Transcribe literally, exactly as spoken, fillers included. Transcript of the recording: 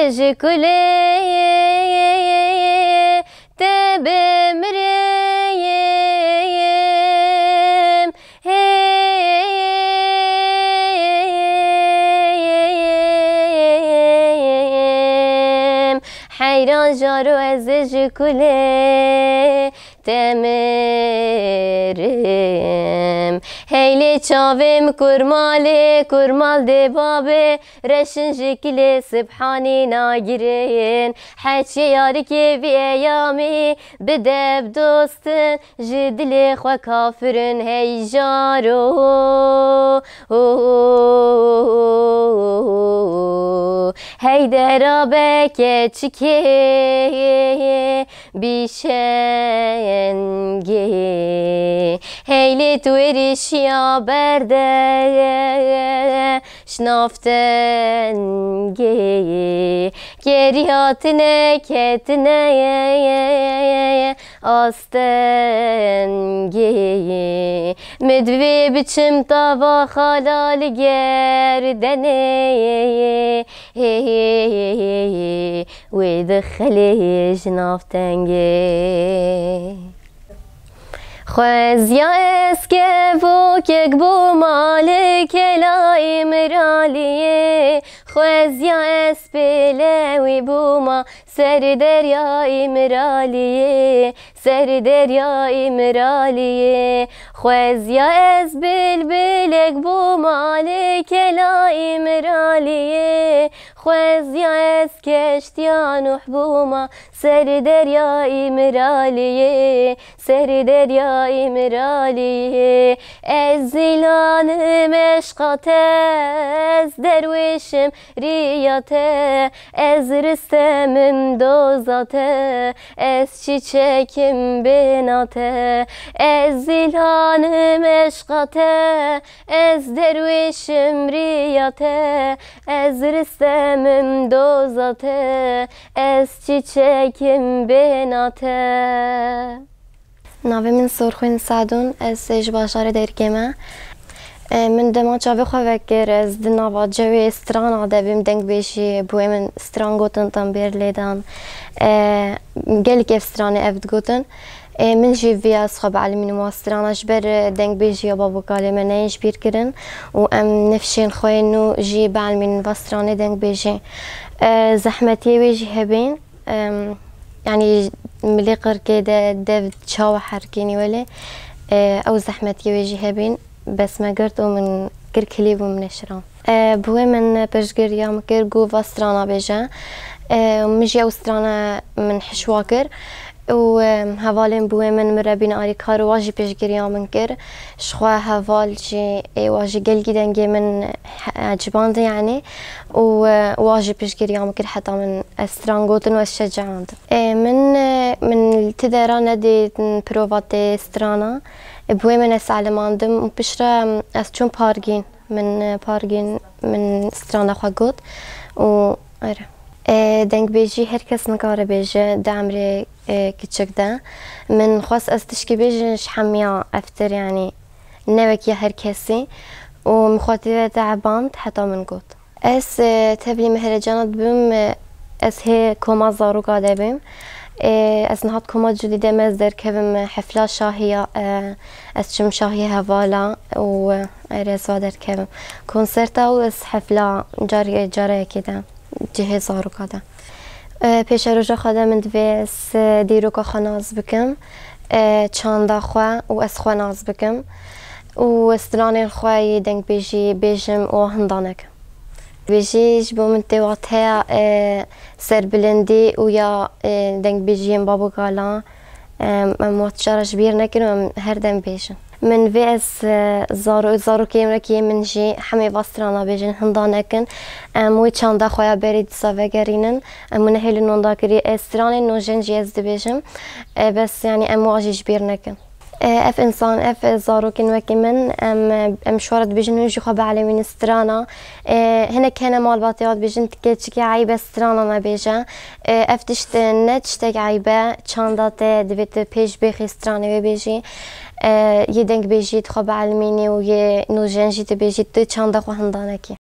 Ji kulê te bimirim, heyran jaro ez ji kulê te mirim. Heylê çavêm kurmalê, kurmal dê babê, reşin ji kilê sibhanî nagirin. Heçê yarikê vî eyamî bi dev dostin, ji dilê xwe kafirin hey jaro. Hey dera be keçikê bîşengê, heylê tu êrîşiya berde ji nav tengê, kerî hatine ketine astengê. Min divê biçim tava xala li gerdenê, wê dixelê ji nav tengê. Xweziya ez kevokek bûma li kela Îmraliyê, xweziya ez pêlewî bûma ser derya Îmraliyê, ser derya Îmraliyê. Xweziya ez bilbilek bûma li kela Îmraliyê, xweziya ez keştiya Nuh bûma ser derya Îmraliyê, ser derya Îmraliyê. Ez zilanim eşqa te, ez derwêşim riya te, ez ristemim doza te, ez çiçekim bêhna te. Ez zilanim eşqa te, ez derwêşim riya te, ez ristemim doza te, ez çiçekim bêhna te. Navê min Sorxwîn Sadûn, ez ji bajarê Dêrikê me. E, min dema çavê xwe vekir, ez di nava cewê strana de bîm, dengbêjî bûye min stran gotin, tembêr lêdan. E, gelek ev stranê ev digotin. E, min jî viya ez xwe bielimînim wa strana, ji ber, e, dengbêjiya bab û kalê me neyên ji bîr kirin û em nifşên xwe yên nû jî bielimînin va stranê dengbêjî. E, zehmetiyê wê jî hebîn. Em, yanî milê qirkê de dev çawa herkînî welê, e, ew zehmetiyê wê jî hebîn, bes me girt û min kir klîp û min neşiran. E, bi wê min piştgiriya min kir, got va strana bêje. E, min jî ew strana min hişwa kir û, em, hevalên bi wê min, min re bîn alîkar û wa jî piştgiriya min kir. Ji xwe heval jî ê wa jî gelkî dengê min he-, eciband yanî û, e, wa jî piştgiriya min kir heta min ez stran gotin û ez şeceandim. E, min, e, min li ti dera nedîtin prova tê strana. E, bi wê min ez elimandim û piştre, em, ez çûm pargîn. Min, e, pargîn min strana xwe got û ere. E, dengbêjî her kes nikare bêje di emrê, e, kiçik de. Min xwest ez tişkî bêjin ji hemiya evtir, yanî ne wek ya her kesî. Û min xwe tê ve teeband heta min got. Ez, e, tevlî meherecana dibim, e, ez hê koma zaroka de bim. E, ez niha di koma cudî de me ez derkevim, e, hefla şahiya, e, ez çim şahiya hevala û, e, erê ez va derkevim. Konserta û ez hefla car-, careyekê de. Cihê zaroka de. E, pêşeroja xwe de min divê ez, e, dîroka xwe nas bikim, e, çanda xwe û ez xwe nas bikim û stranên xwe yê dengbêjî bêjim û hinda nekim. Bêjî ji bo min tê wateya, e, serbilindî û ya, e, dengbêjiyên bab û kala. Em, em wan tişara ji bîr nekin û em her dem bêjin. Min vê ez, e, zaro-, zarokên wekî min jî hemê va strana bêjin, hinda nekin. Em wê çanda xwe ya berê dîsa vegerînin. Em wê nehêlin wenda kirî. E, stranên nûjen jî ez dibêjim. E, bes, yanî em wa jî ji bîr nekin. E, ev însan, ev, e, zarokên wekî min, em, e, em ji xwe re dibêjin, hûn jî xwe bielimînin strana. E, hinek hene malbatê ya dibêjin, ti keçikê eyb e strana nebêje. E, ev tişt, e, ne tiştek eyb e, çanda te divê tu pêş bêxî stranê wê bêjî. E, yê dengbêjî tu xwe bielimînî û yê nûjen jî tu bêjî, tu çanda xwe hinda nekî.